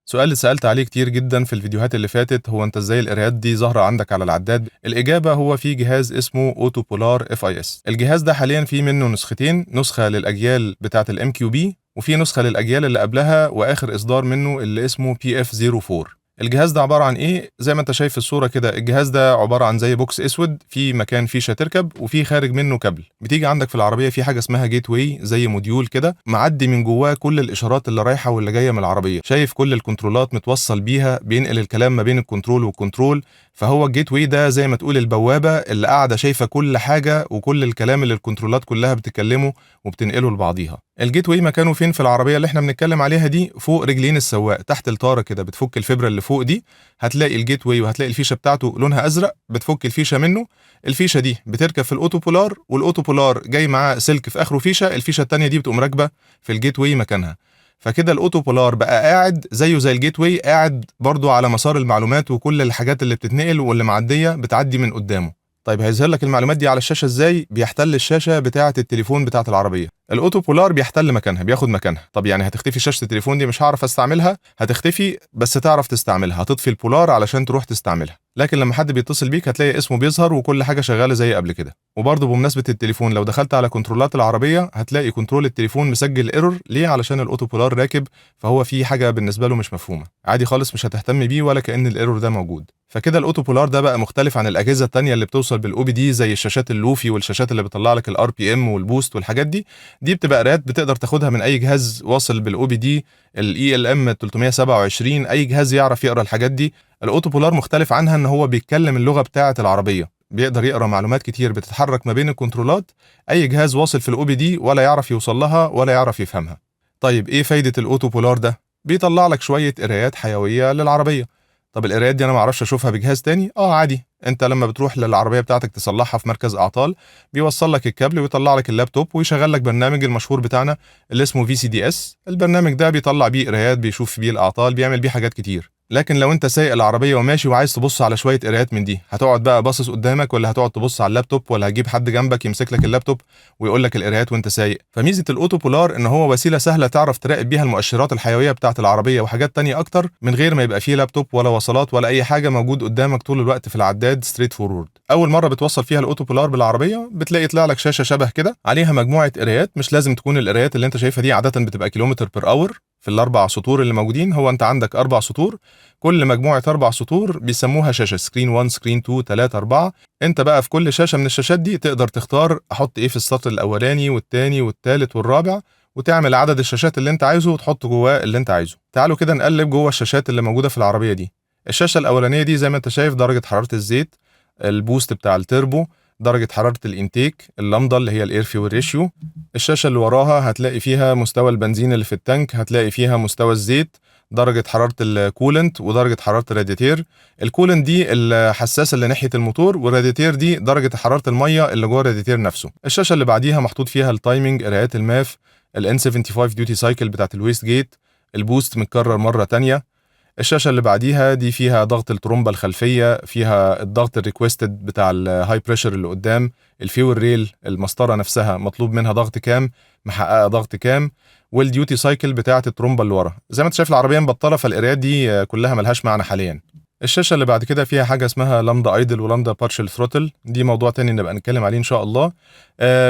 سؤال اللي سألت عليه كتير جدا في الفيديوهات اللي فاتت، هو انت ازاي القرايات دي ظاهرة عندك على العداد؟ الإجابة هو في جهاز اسمه Autopolar FIS. الجهاز ده حاليا في منه نسختين، نسخة للأجيال بتاعة ال MQB وفي نسخة للأجيال اللي قبلها وآخر إصدار منه اللي اسمه PF04. الجهاز ده عبارة عن ايه؟ زي ما انت شايف في الصورة كده، الجهاز ده عبارة عن زي box اسود في مكان فيشة تركب وفي خارج منه كابل. بتيجي عندك في العربية في حاجة اسمها gateway، زي module كده معدي من جواه كل الاشارات اللي رايحة واللي جاية من العربية، شايف كل الكنترولات متوصل بيها، بينقل الكلام ما بين ال control وال control. فهو ال gateway ده زي ما تقول البوابة اللي قاعدة شايفة كل حاجة وكل الكلام اللي الكنترولات كلها بتكلمه وبتنقله لبعضيها. ال gateway مكانه فين في العربية اللي احنا بنتكلم عليها دي؟ فوق رجلين السواق تحت الطارة كده، بتفك الفبرة اللي فوق دي هتلاقي ال gateway وهتلاقي الفيشة بتاعته لونها أزرق، بتفك الفيشة منه. الفيشة دي بتركب في ال Autopolar، وال Autopolar جاي معاه سلك في آخره فيشة، الفيشة التانية دي بتقوم راكبة في ال gateway مكانها. فكده ال Autopolar بقى قاعد زيه زي ال gateway، قاعد برضو على مسار المعلومات وكل الحاجات اللي بتتنقل واللي معدية بتعدي من قدامه. طيب هيظهر لك المعلومات دي على الشاشة ازاي؟ بيحتل الشاشة بتاعة التليفون بتاعة العربية. ال Autopolar بيحتل مكانها، بياخد مكانها. طب يعني هتختفي شاشة التليفون دي مش هعرف استعملها؟ هتختفي بس تعرف تستعملها، هتطفي ال Polar علشان تروح تستعملها. لكن لما حد بيتصل بيك هتلاقي اسمه بيظهر وكل حاجة شغالة زي قبل كده. وبرضه بمناسبة التليفون، لو دخلت على كنترولات العربية هتلاقي control التليفون مسجل error. ليه؟ علشان ال Autopolar راكب، فهو في حاجة بالنسبة له مش مفهومة، عادي خالص مش هتهتم بيه ولا كأن ال error ده موجود. فكده ال Autopolar ده بقى مختلف عن الاجهزة التانية اللي بتوصل بال OBD زي الشاشات ال Lufi والشاشات اللي بتطلع لك ال RPM وال boost والحاجات دي. دي بتبقى قراءات بتقدر تاخدها من اي جهاز واصل بال OBD، ال ELM 327، اي جهاز يعرف يقرا الحاجات دي. ال Autopolar مختلف عنها ان هو بيتكلم اللغة بتاعه العربية، بيقدر يقرا معلومات كتير بتتحرك ما بين الكنترولات، اي جهاز واصل في ال OBD ولا يعرف يوصل لها ولا يعرف يفهمها. طيب ايه فايده ال Autopolar ده؟ بيطلع لك شوية قرايات حيوية للعربية. طب القرايات دي انا ما اعرفش اشوفها بجهاز تاني؟ عادي، انت لما بتروح للعربية بتاعتك تصلحها في مركز اعطال بيوصل لك الكابل ويطلع لك اللابتوب ويشغل لك برنامج المشهور بتاعنا اللي اسمه VCDS. البرنامج ده بيطلع بيه قرايات، بيشوف بيه الاعطال، بيعمل بيه حاجات كتير. لكن لو انت سايق العربية وماشي وعايز تبص على شوية قرايات من دي، هتقعد بقى باصص قدامك ولا هتقعد تبص على اللابتوب ولا هتجيب حد جنبك يمسك لك اللابتوب ويقول لك القرايات وانت سايق؟ فميزه ال Autopolar ان هو وسيلة سهلة تعرف تراقب بيها المؤشرات الحيوية بتاعه العربية وحاجات تانية اكتر من غير ما يبقى فيه لابتوب ولا وصلات ولا اي حاجة موجود قدامك طول الوقت في العداد straightforward. اول مرة بتوصل فيها ال Autopolar بالعربية بتلاقي طلع لك شاشة شبه كده عليها مجموعة قرايات، مش لازم تكون القرايات اللي انت شايفها دي، عادة بتبقى kilometer per hour في الاربع سطور اللي موجودين. هو انت عندك 4 سطور، كل مجموعة 4 سطور بيسموها شاشة، screen 1 screen 2 3 4. انت بقى في كل شاشة من الشاشات دي تقدر تختار احط ايه في السطر الاولاني والثاني والثالث والرابع، وتعمل عدد الشاشات اللي انت عايزه وتحط جواه اللي انت عايزه. تعالوا كده نقلب جوه الشاشات اللي موجودة في العربية دي. الشاشة الاولانية دي زي ما انت شايف درجه حرارة الزيت، ال boost بتاع التربو، درجة حرارة ال intake، اللمضة اللي هي ال air fuel ratio. الشاشة اللي وراها هتلاقي فيها مستوى البنزين اللي في ال tank، هتلاقي فيها مستوى الزيت، درجة حرارة ال coolant ودرجة حرارة الرادياتير. ال coolant دي الحساسة اللي ناحية الموتور، والرادياتير دي درجة حرارة المية اللي جوه الرادياتير نفسه. الشاشة اللي بعديها محطوط فيها ال timing، قراءات ال MAF، ال N75 duty cycle بتاعت ال wastegate، ال boost متكرر مرة تانية. الشاشة اللي بعديها دي فيها ضغط الترومبة الخلفية، فيها الضغط ال requested بتاع ال high pressure اللي قدام، ال fuel rail المسطرة نفسها مطلوب منها ضغط كام، محققة ضغط كام، وال duty cycle بتاعة الترومبة اللي ورا. زي ما انت شايف العربية مبطلة، فالقرايات دي كلها ملهاش معنى حاليا. الشاشة اللي بعد كده فيها حاجة اسمها lambda idle و lambda partial throttle، دي موضوع تاني نبقى نتكلم عليه ان شاء الله.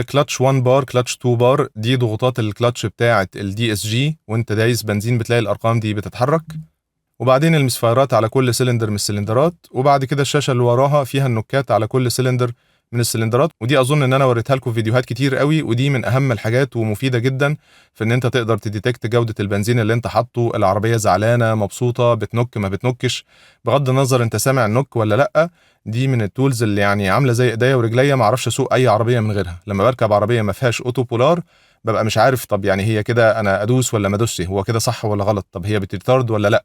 كلاتش 1 بار، كلاتش 2 بار، دي ضغوطات الكلاتش بتاعة ال DSG، وانت دايس بنزين بتلاقي الارقام دي بتتحرك. وبعدين المسفيرات على كل سلندر من السلندرات. وبعد كده الشاشة اللي وراها فيها النوكات على كل سلندر من السلندرات، ودي اظن ان انا وريتها لكم في فيديوهات كتير قوي، ودي من اهم الحاجات ومفيدة جدا في ان انت تقدر ت detect جوده البنزين اللي انت حاطه، العربية زعلانة مبسوطة بتنك ما بتنكش، بغض النظر انت سامع النك ولا لا. دي من ال tools اللي يعني عامله زي ايديا ورجليا، ما اعرفش اسوق اي عربية من غيرها. لما بركب عربية ما فيهاش Autopolar ببقى مش عارف، طب يعني هي كده انا ادوس ولا ما ادوسش، هو كده صح ولا غلط، طب هي بت retard ولا لا.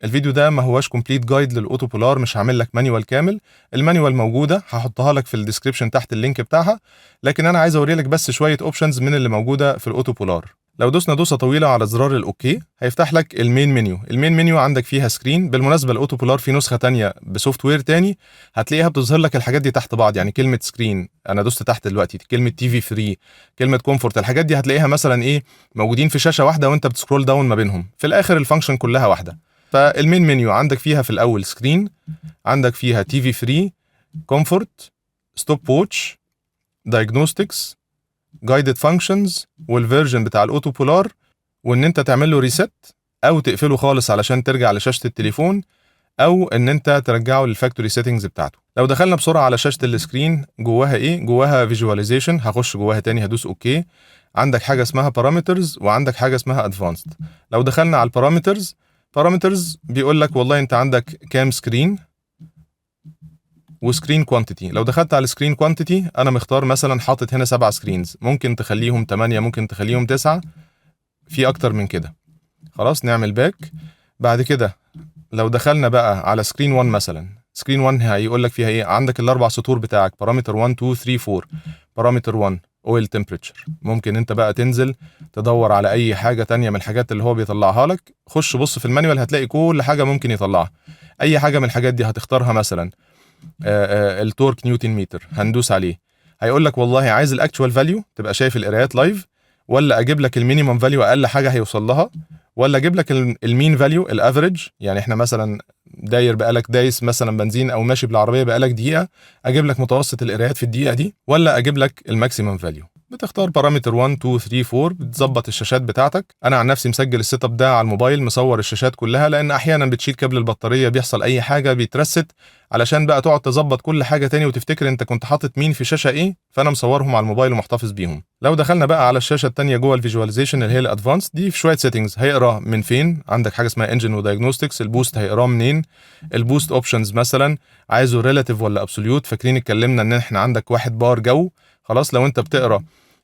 الفيديو ده ما هواش complete guide لل Autopolar، مش هعمل لك manual كامل، ال manual موجودة هحطها لك في ال description تحت ال link بتاعها، لكن انا عايز اوري لك بس شوية options من اللي موجودة في ال Autopolar. لو دوسنا دوسة طويلة على زرار ال OK هيفتح لك ال main menu. ال main menu عندك فيها screen. بالمناسبة ال Autopolar في نسخه تانية ب software تاني هتلاقيها بتظهر لك الحاجات دي تحت بعض، يعني كلمة screen انا دوست تحت دلوقتي، كلمة TV 3، كلمة comfort، الحاجات دي هتلاقيها مثلا ايه موجودين في شاشة واحدة وانت بت scroll down ما بينهم. في الاخر ال function كلها واحدة. فال main menu عندك فيها في الاول screen، عندك فيها TV free، comfort، stopwatch، diagnostics، guided functions، وال version بتاع ال Auto Polar، وان انت تعمل له reset او تقفله خالص علشان ترجع لشاشه التليفون، او ان انت ترجعه لل factory settings بتاعته. لو دخلنا بسرعة على شاشة ال screen، جواها ايه؟ جواها visualization. هخش جواها تاني، هدوس okay. عندك حاجة اسمها parameters وعندك حاجة اسمها advanced. لو دخلنا على ال parameters، parameters بيقول لك والله انت عندك كام screen و screen quantity. لو دخلت على ال screen quantity، انا مختار مثلا حاطط هنا 7 screens، ممكن تخليهم 8، ممكن تخليهم 9، في اكتر من كده. خلاص، نعمل back. بعد كده لو دخلنا بقى على screen 1 مثلا، screen 1 هيقول لك فيها ايه؟ عندك الاربع سطور بتاعك، parameter 1، 2، 3، 4. parameter 1 oil temperature. ممكن انت بقى تنزل تدور على اي حاجة تانية من الحاجات اللي هو بيطلعها لك. خش بص في ال manual، هتلاقي كل حاجة ممكن يطلعها. اي حاجة من الحاجات دي هتختارها، مثلا ال torque newton meter، هندوس عليه، هيقول لك والله عايز ال actual value تبقى شايف القرايات live، ولا اجيب لك ال minimum value اقل حاجة هيوصل لها، ولا اجيب لك ال mean value ال average، يعني احنا مثلا داير بقالك دايس مثلا بنزين او ماشي بالعربية بقالك دقيقه، اجيب لك متوسط القرايات في الدقيقة دي، ولا اجيب لك ال maximum value. بتختار parameter 1، 2، 3، 4، بتظبط الشاشات بتاعتك. انا عن نفسي مسجل ال setup ده على الموبايل، مصور الشاشات كلها، لان احيانا بتشيل كابل البطاريه، بيحصل اي حاجه، بيترست، علشان بقى تقعد تظبط كل حاجة تاني وتفتكر انت كنت حاطط مين في شاشة ايه، فانا مصورهم على الموبايل ومحتفظ بيهم. لو دخلنا بقى على الشاشة التانية جوه ال visualization اللي هي ال advanced، دي في شوية settings. هيقرا من فين؟ عندك حاجة اسمها engine و diagnostics. ال boost هيقراه منين؟ ال boost options مثلا عايزه relative ولا absolute؟ فاكرين اتكلمنا ان احنا عندك 1 بار جو. خلاص، لو انت بتقرا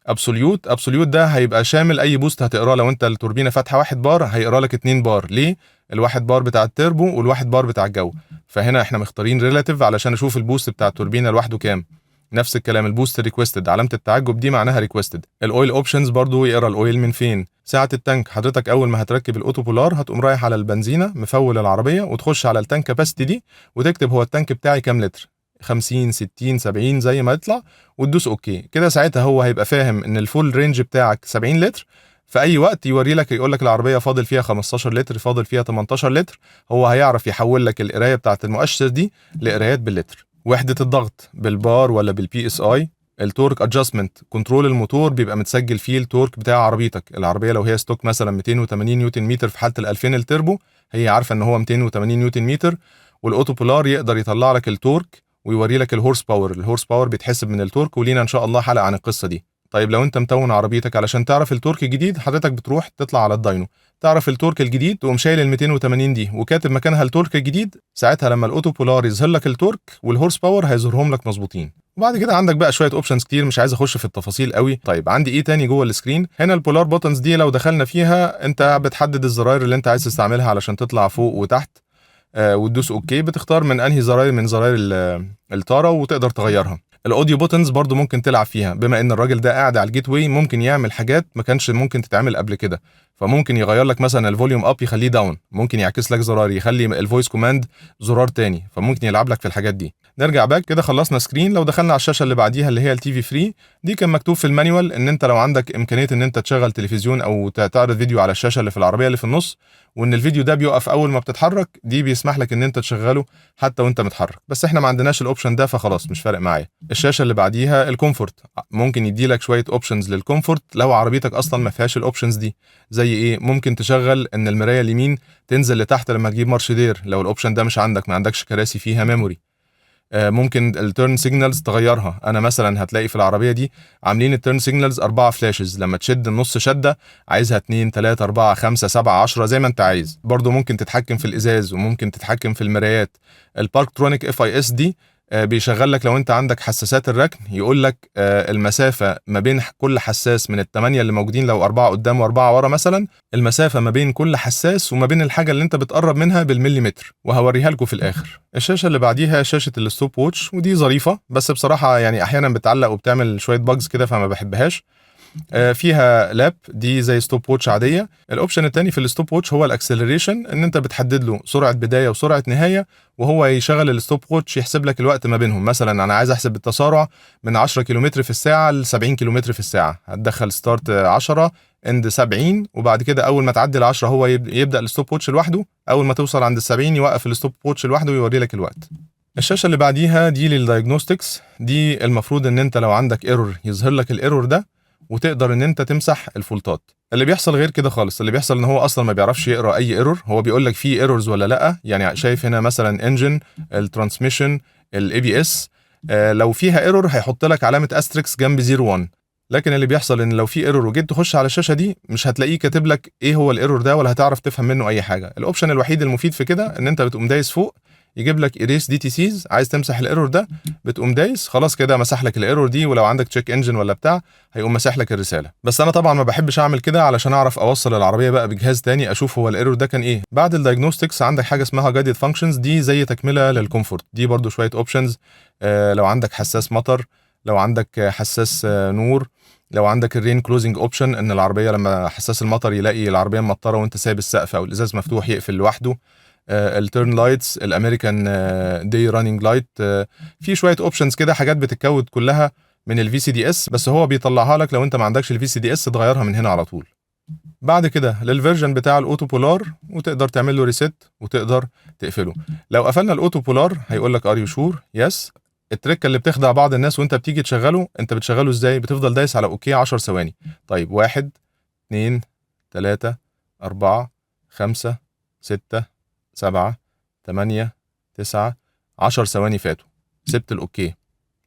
absolute، absolute ده هيبقى شامل اي boost هتقراه. لو انت التوربينه فاتحة 1 بار، هيقرا لك 2 بار. ليه؟ الواحد بار بتاع التربو والواحد بار بتاع الجو. فهنا احنا مختارين relative علشان اشوف ال boost بتاع التوربينه لوحده كام. نفس الكلام ال boost requested، علامة التعجب دي معناها requested. ال oil options برضو يقرا ال oil من فين. سعة ال tank، حضرتك اول ما هتركب ال Auto Polar هتقوم رايح على البنزينه مفول العربية وتخش على ال tank capacity دي وتكتب هو ال tank بتاعي كام لتر، 50، 60، 70، زي ما يطلع، وتدوس okay. كده ساعتها هو هيبقى فاهم ان ال full range بتاعك 70 لتر. في اي وقت يوري لك، يقول لك العربية فاضل فيها 15 لتر، فاضل فيها 18 لتر، هو هيعرف يحول لك القراية بتاعه المؤشر دي لقرايات باللتر. وحده الضغط بالبار ولا بال PSI. ال torque adjustment، control الموتور بيبقى متسجل فيه ال torque بتاع عربيتك. العربية لو هي stock مثلا 280 نيوتن متر في حاله ال 2000 التربو، هي عارفه ان هو 280 نيوتن متر، وال Auto Polar يقدر يطلع لك ال torque ويوري لك ال horse power. ال horse power بيتحسب من ال torque، ولينا ان شاء الله حلقة عن القصة دي. طيب، لو انت متون عربيتك، علشان تعرف ال torque الجديد حضرتك بتروح تطلع على ال dyno، تعرف ال torque الجديد، تقوم شايل ال 280 دي وكاتب مكانها ال torque الجديد. ساعتها لما ال Auto Polar يظهر لك ال torque وال horse power هيظهرهم لك مظبوطين. وبعد كده عندك بقى شوية options كتير، مش عايز اخش في التفاصيل قوي. طيب، عندي ايه تاني جوه ال screen هنا؟ ال polar buttons دي لو دخلنا فيها، انت بتحدد الزراير اللي انت عايز تستعملها علشان تطلع فوق وتحت وتدوس okay. بتختار من انهي زراير من زراير الطاره وتقدر تغيرها. ال audio buttons برضو ممكن تلعب فيها. بما ان الراجل ده قاعد على ال gateway، ممكن يعمل حاجات ما كانش ممكن تتعمل قبل كده. فممكن يغير لك مثلا ال volume up يخليه down، ممكن يعكس لك زرار، يخلي ال voice command زرار تاني، فممكن يلعب لك في الحاجات دي. نرجع back. كده خلصنا screen. لو دخلنا على الشاشة اللي بعديها اللي هي ال TV free، دي كان مكتوب في ال manual ان انت لو عندك امكانية ان انت تشغل تلفزيون او تعرض فيديو على الشاشة اللي في العربية اللي في النص، وان الفيديو ده بيقف اول ما بتتحرك، دي بيسمح لك ان انت تشغله حتى وانت متحرك. بس احنا ما عندناش ال option ده، فخلاص مش فارق معايا. الشاشة اللي بعديها ال comfort، ممكن يدي لك شوية options لل comfort لو عربيتك اصلا ما فيهاش ال options دي. زي ايه؟ ممكن تشغل ان المراية اليمين تنزل لتحت لما تجيب مارش دير، لو ال option ده مش عندك، ما عندكش كراسي فيها memory. ممكن ال turn signals تغيرها. انا مثلا هتلاقي في العربية دي عاملين ال turn signals 4 flashes لما تشد النص شده، عايزها 2، 3، 4، 5، 7، 10، زي ما انت عايز. برضو ممكن تتحكم في الازاز وممكن تتحكم في المرايات. ال Parktronic FIS دي بيشغل لك لو انت عندك حساسات الركن، يقول لك المسافة ما بين كل حساس من الثمانية اللي موجودين، لو 4 قدام و4 ورا مثلا، المسافة ما بين كل حساس وما بين الحاجة اللي انت بتقرب منها بالمليمتر، وهوريها لكم في الاخر. الشاشة اللي بعديها شاشة ال stopwatch، ودي ظريفه، بس بصراحة يعني احيانا بتعلق وبتعمل شوية bugs كده، فما بحبهاش. فيها lap، دي زي stopwatch عادية. ال option الثاني في ال stopwatch هو ال acceleration، ان انت بتحدد له سرعة بداية وسرعة نهاية، وهو يشغل ال stopwatch يحسب لك الوقت ما بينهم. مثلا انا عايز احسب التسارع من 10 كيلومتر في الساعة ل 70 كيلومتر في الساعة، هتدخل start 10 end 70، وبعد كده اول ما تعدي ال 10 هو يبدا ال stopwatch لوحده، اول ما توصل عند ال 70 يوقف ال stopwatch لوحده ويوري لك الوقت. الشاشة اللي بعديها دي لل diagnostics، دي المفروض ان انت لو عندك error يظهر لك ال error ده، وتقدر ان انت تمسح الفولتات. اللي بيحصل غير كده خالص، اللي بيحصل ان هو اصلا ما بيعرفش يقرا اي error، هو بيقول لك في errors ولا لا. يعني شايف هنا مثلا engine، ال transmission، ال ABS، لو فيها error هيحط لك علامة asterisk جنب 01. لكن اللي بيحصل ان لو في error وجيت تخش على الشاشة دي مش هتلاقيه كاتب لك ايه هو ال error ده، ولا هتعرف تفهم منه اي حاجة. ال option الوحيد المفيد في كده ان انت بتقوم دايس فوق يجيب لك erase DTCs، عايز تمسح ال error ده بتقوم دايس، خلاص كده مسح لك ال error دي، ولو عندك check engine ولا بتاع هيقوم مسح لك الرسالة. بس انا طبعا ما بحبش اعمل كده علشان اعرف اوصل العربية بقى بجهاز تاني اشوف هو ال error ده كان ايه. بعد ال diagnostics عندك حاجة اسمها guided functions، دي زي تكمله لل comfort، دي برضو شوية options. لو عندك حساس مطر، لو عندك حساس نور، لو عندك ال rain closing option، ان العربية لما حساس المطر يلاقي العربية مطره وانت سايب السقف او الازاز مفتوح يقفل لوحده، ال turn lights، ال American day running light. في شوية options كده، حاجات بتتكود كلها من ال VCDS، بس هو بيطلعها لك لو انت ما عندكش ال VCDS تغيرها من هنا على طول. بعد كده لل version بتاع ال Auto Polar، وتقدر تعمل له reset وتقدر تقفله. لو قفلنا ال Auto Polar هيقول لك are you sure؟ yes. التريكه اللي بتخدع بعض الناس وانت بتيجي تشغله، انت بتشغله ازاي؟ بتفضل دايس على okay 10 ثواني. طيب 1 2 3 4 5 6 7 8 9 10 ثواني فاتوا، سبت ال okay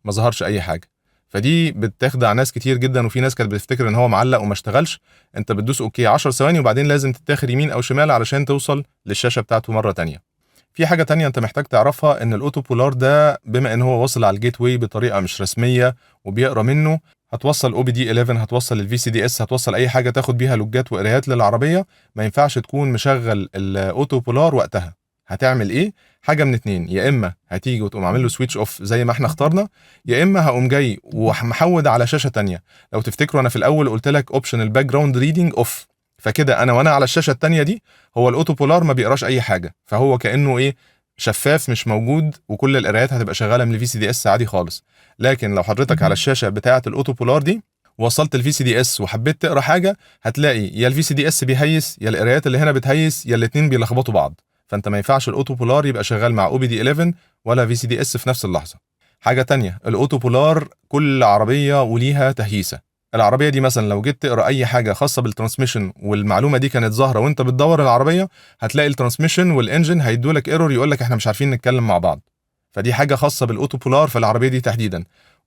ما ظهرش اي حاجة. فدي بتخدع ناس كتير جدا، وفي ناس كانت بتفتكر ان هو معلق وما اشتغلش. انت بتدوس okay 10 ثواني وبعدين لازم تتاخر يمين او شمال علشان توصل للشاشه بتاعته مرة تانية. في حاجة تانية انت محتاج تعرفها، ان ال Auto Polar ده بما ان هو واصل على ال gateway بطريقة مش رسمية وبيقرا منه، هتوصل OBD 11، هتوصل ال VCDS، هتوصل اي حاجة تاخد بيها لوجات وقرايات للعربية، ما ينفعش تكون مشغل ال Auto Polar وقتها. هتعمل ايه؟ حاجة من اتنين، يا اما هتيجي وتقوم عامل له switch off زي ما احنا اخترنا، يا اما هقوم جاي ومحود على شاشة تانية. لو تفتكروا انا في الاول قلت لك option ال background reading off، فكده انا وانا على الشاشة التانية دي هو ال Auto Polar ما بيقراش اي حاجة، فهو كانه ايه، شفاف مش موجود، وكل القرايات هتبقى شغالة من ال VCDS عادي خالص. لكن لو حضرتك على الشاشة بتاعه ال Auto Polar دي وصلت ال VCDS وحبيت تقرا حاجة، هتلاقي يا ال VCDS بيهيس، يا القرايات اللي هنا بتهيس، يا الاثنين بيلخبطوا بعض. فانت ما ينفعش ال Auto Polar يبقى شغال مع OBD 11 ولا VCDS في نفس اللحظة. حاجة تانية، ال Auto Polar كل عربية وليها تهيسه. العربية دي مثلا لو جيت تقرا اي حاجة خاصة بال transmission والمعلومه دي كانت ظاهره وانت بتدور العربية، هتلاقي ال transmission وال engine هيدوا لك error يقول لك احنا مش عارفين نتكلم مع بعض. فدي حاجة خاصة بال Auto Polar في العربية دي تحديدا.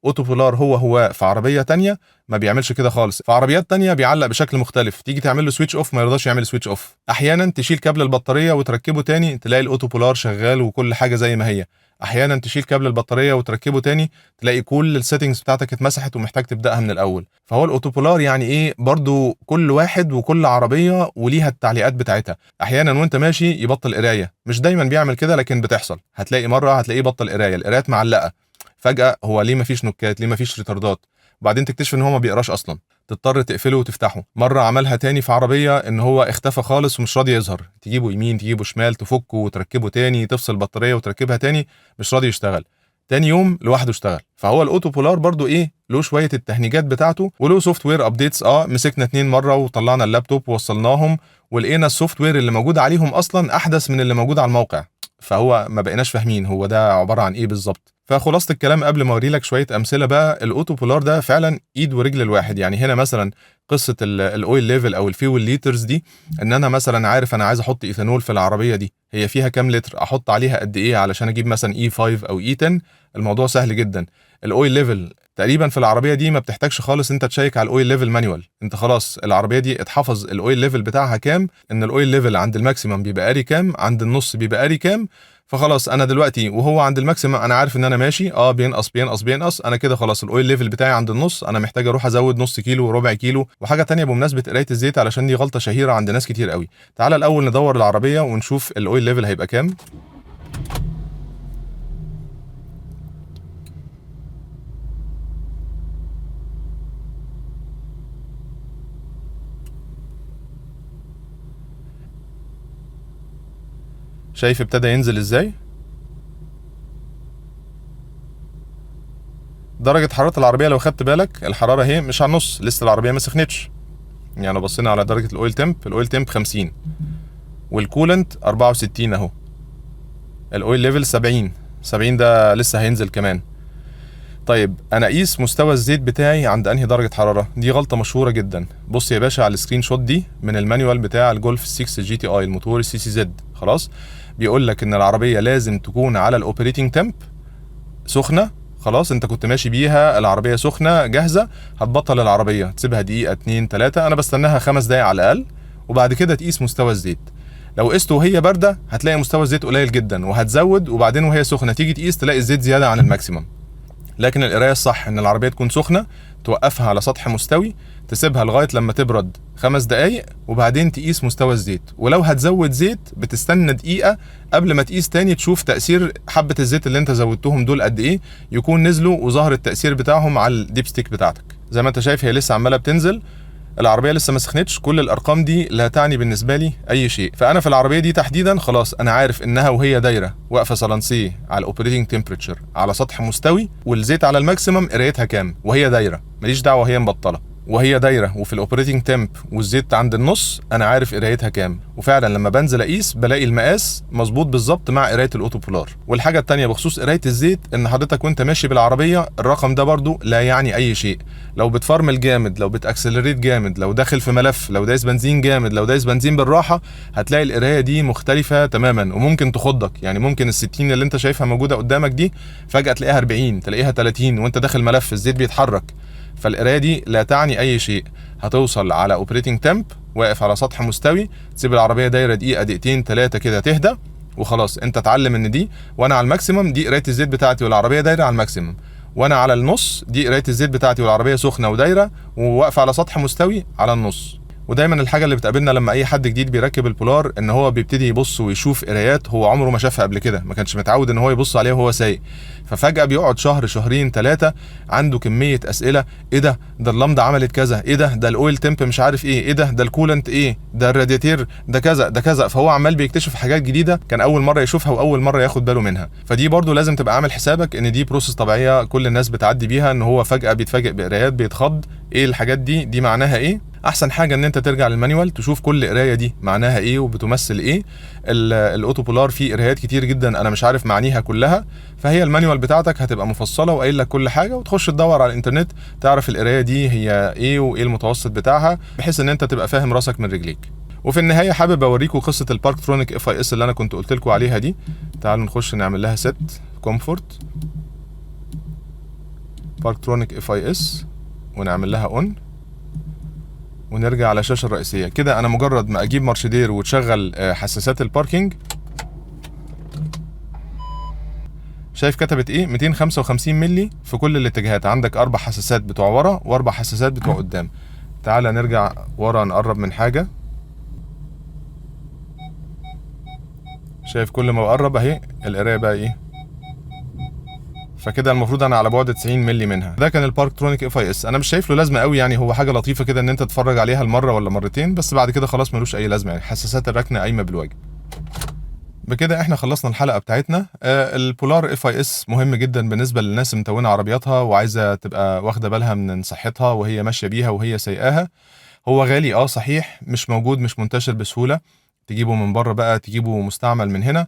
Auto Polar هو في عربية تانية ما بيعملش كده خالص، في عربيات تانية بيعلق بشكل مختلف، تيجي تعمل له switch off ما يرضاش يعمل switch off. احيانا تشيل كابل البطارية وتركبه تاني تلاقي ال Auto Polar شغال وكل حاجة زي ما هي. احيانا تشيل كابل البطارية وتركبه تاني تلاقي كل ال settings بتاعتك اتمسحت ومحتاج تبداها من الاول. فهو ال Auto Polar يعني ايه برضو، كل واحد وكل عربية وليها التعليقات بتاعتها. احيانا وانت ماشي يبطل قرايه، مش دايما بيعمل كده لكن بتحصل، هتلاقي مرة هتلاقيه بطل قرايه، القرايات معلقه فجاة، هو ليه مفيش نوكات، ليه مفيش ريتاردات، وبعدين تكتشف ان هو ما بيقراش اصلا، تضطر تقفله وتفتحه. مرة عملها تاني في عربية ان هو اختفى خالص ومش راضي يظهر، تجيبه يمين تجيبه شمال، تفكه وتركبه تاني، تفصل البطارية وتركبها تاني، مش راضي يشتغل. تاني يوم لوحده اشتغل. فهو ال Auto Polar برضو ايه، له شوية التهنيجات بتاعته وله software updates. مسكنا 2 مرة وطلعنا اللابتوب ووصلناهم ولقينا ال software اللي موجود عليهم اصلا احدث من اللي موجود على الموقع، فهو ما بقيناش فاهمين هو ده عبارة عن ايه بالظبط. فخلاصه الكلام قبل ما اوري لك شوية امثلة بقى، ال Auto Polar ده فعلا ايد ورجل الواحد. يعني هنا مثلا قصة ال oil level او ال fuel liters دي، ان انا مثلا عارف انا عايز احط ايثانول في العربية دي، هي فيها كام لتر، احط عليها قد ايه علشان اجيب مثلا E 5 او E 10. الموضوع سهل جدا. ال oil level تقريبا في العربية دي ما بتحتاجش خالص انت تشيك على ال oil level manual، انت خلاص العربية دي اتحفظ ال oil level بتاعها كام، ان ال oil level عند ال maximum بيبقى قاري كام، عند النص بيبقى قاري كام. فخلاص انا دلوقتي وهو عند ال maximum انا عارف ان انا ماشي، بينقص بينقص بينقص، انا كده خلاص ال oil level بتاعي عند النص، انا محتاج اروح ازود نص كيلو وربع كيلو. وحاجه تانية بمناسبة قرايه الزيت، علشان دي غلطه شهيرة عند ناس كتير قوي. تعالى الاول ندور العربية ونشوف ال oil level هيبقى كام. شايف ابتدى ينزل ازاي؟ درجة حرارة العربية لو خدت بالك الحرارة اهي مش على النص، لسه العربية ما سخنتش. يعني لو بصينا على درجة ال oil temp، ال oil temp 50 وال coolant 64 اهو، ال oil level 70، 70 ده لسه هينزل كمان. طيب انا اقيس مستوى الزيت بتاعي عند انهي درجة حرارة؟ دي غلطة مشهورة جدا. بص يا باشا على ال screenshot دي من ال manual بتاع الجولف 6 GTI الموتور CCZ. خلاص، بيقول لك ان العربية لازم تكون على ال operating temp سخنة. خلاص انت كنت ماشي بيها العربية سخنة جاهزة، هتبطل العربية تسيبها دقيقة 2 3، انا بستناها 5 دقايق على الاقل، وبعد كده تقيس مستوى الزيت. لو قسته وهي باردة هتلاقي مستوى الزيت قليل جدا وهتزود، وبعدين وهي سخنة تيجي تقيس تلاقي الزيت زيادة عن ال maximum. لكن القراية الصح ان العربية تكون سخنة، توقفها على سطح مستوي، تسيبها لغاية لما تبرد 5 دقايق وبعدين تقيس مستوى الزيت. ولو هتزود زيت بتستنى دقيقة قبل ما تقيس تاني، تشوف تاثير حبه الزيت اللي انت زودتهم دول قد ايه، يكون نزلوا وظهر التاثير بتاعهم على ال dipstick بتاعتك. زي ما انت شايف هي لسه عماله بتنزل، العربية لسه ما سخنتش، كل الارقام دي لا تعني بالنسبة لي اي شيء. فانا في العربية دي تحديدا خلاص انا عارف انها وهي دايرة واقفة صلانسيه على ال operating temperature على سطح مستوي والزيت على ال maximum قرايتها كام وهي دايرة، ماليش دعوه وهي مبطله، وهي دايرة وفي ال operating temp والزيت عند النص انا عارف قرايتها كام. وفعلا لما بنزل اقيس بلاقي المقاس مظبوط بالظبط مع قرايه ال Auto Polar. والحاجة الثانية بخصوص قرايه الزيت، ان حضرتك وانت ماشي بالعربية الرقم ده برضو لا يعني اي شيء. لو بتفرمل جامد، لو بت accelerate جامد، لو داخل في ملف، لو دايس بنزين جامد، لو دايس بنزين بالراحة، هتلاقي القراية دي مختلفة تماما وممكن تخضك. يعني ممكن ال60 اللي انت شايفها موجودة قدامك دي فجاة تلاقيها 40، تلاقيها 30 وانت داخل ملف الزيت بيتحرك. فالقرايه دي لا تعني اي شيء. هتوصل على operating temp واقف على سطح مستوي، تسيب العربية دايرة دقيقة دقيقتين 3 كده تهدى وخلاص. انت اتعلم ان دي وانا على ال maximum دي قرايه الزيت بتاعتي والعربية دايرة على ال maximum، وانا على النص دي قرايه الزيت بتاعتي والعربية سخنة ودايره وواقفه على سطح مستوي على النص. ودايما الحاجة اللي بتقابلنا لما اي حد جديد بيركب ال Polar ان هو بيبتدي يبص ويشوف قرايات هو عمره ما شافها قبل كده، ما كانش متعود ان هو يبص عليها وهو سايق. ففجاه بيقعد شهر شهرين 3 عنده كمية اسئلة، ايه ده؟ ده اللمضه عملت كذا، ايه ده؟ ده ال oil temp مش عارف ايه، ايه ده؟ ده ال coolant ايه، ده الرادياتير ده كذا ده كذا. فهو عمال بيكتشف حاجات جديدة كان اول مرة يشوفها واول مرة ياخد باله منها. فدي برضو لازم تبقى عامل حسابك ان دي process طبيعية كل الناس بتعدي بيها، ان هو فجاة بيتفاجئ بقرايات بيتخض، ايه الحاجات دي؟ دي معناها ايه؟ احسن حاجة ان انت ترجع لل manual تشوف كل قرايه دي معناها ايه وبتمثل ايه. ال Auto Polar فيه قرايات كتير جدا انا مش عارف معانيها كلها، فهي ال manual بتاعتك هتبقى مفصلة وقايل لك كل حاجة، وتخش تدور على الانترنت تعرف القراية دي هي ايه وايه المتوسط بتاعها، بحيث ان انت تبقى فاهم راسك من رجليك. وفي النهاية حابب اوريكم قصة ال Parktronic FIS اللي انا كنت قلت لكم عليها دي. تعالوا نخش نعمل لها set comfort Parktronic FIS ونعمل لها on، ونرجع على الشاشة الرئيسية. كده انا مجرد ما اجيب مارشدير وتشغل حساسات ال parking، شايف كتبت ايه؟ 255 ملي في كل الاتجاهات. عندك 4 حساسات بتوع ورا و4 حساسات بتوع قدام. تعالى نرجع ورا نقرب من حاجة. شايف كل ما بقرب اهي القراية بقى ايه؟ فكده المفروض انا على بعد 90 مللي منها. ده كان ال Parktronic FIS. انا مش شايف له لازمه قوي، يعني هو حاجة لطيفة كده ان انت تتفرج عليها المرة ولا مرتين، بس بعد كده خلاص ملوش اي لازمه، يعني حساسات الركنه قايمة بالواجب. بكده احنا خلصنا الحلقة بتاعتنا. ال Polar FIS مهم جدا بالنسبة للناس متونه عربياتها وعايزه تبقى واخده بالها من صحتها وهي ماشية بيها وهي سايقاها. هو غالي صحيح، مش موجود، مش منتشر بسهولة، تجيبه من بره بقى، تجيبه مستعمل من هنا،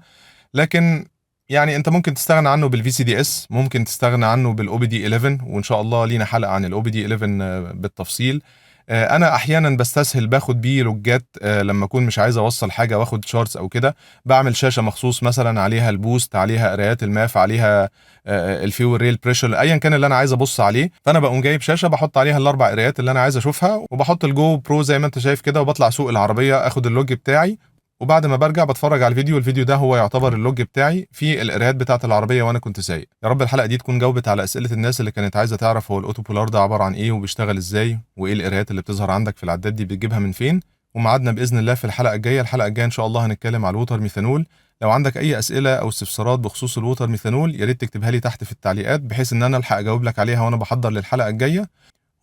لكن يعني انت ممكن تستغنى عنه بال VCDS، ممكن تستغنى عنه بال OBD 11، وان شاء الله لينا حلقة عن ال OBD 11 بالتفصيل. انا احيانا بستسهل باخد بيه log ات لما اكون مش عايز اوصل حاجة واخد charts او كده، بعمل شاشة مخصوص مثلا عليها ال boost، عليها قرايات ال MAF، عليها ال fuel rail pressure، ايا كان اللي انا عايز ابص عليه. فانا بقوم جايب شاشة بحط عليها الاربع قرايات اللي انا عايز اشوفها، وبحط ال GoPro زي ما انت شايف كده، وبطلع سوق العربية اخد ال log بتاعي، وبعد ما برجع بتفرج على الفيديو. الفيديو ده هو يعتبر ال log بتاعي في القرايات بتاعه العربية وانا كنت سايق. يا رب الحلقة دي تكون جاوبت على اسئلة الناس اللي كانت عايزه تعرف هو ال Auto Polar ده عبارة عن ايه وبيشتغل ازاي وايه القرايات اللي بتظهر عندك في العداد دي بتجيبها من فين. وميعادنا باذن الله في الحلقة الجاية. الحلقة الجاية ان شاء الله هنتكلم على ال water methanol. لو عندك اي اسئلة او استفسارات بخصوص ال water methanol يا ريت تكتبها لي تحت في التعليقات، بحيث ان انا الحق اجاوب لك عليها وانا بحضر للحلقة الجاية.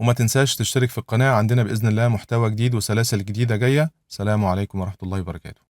وما تنساش تشترك في القناة، عندنا بإذن الله محتوى جديد وسلاسل جديدة جاية. سلام عليكم ورحمة الله وبركاته.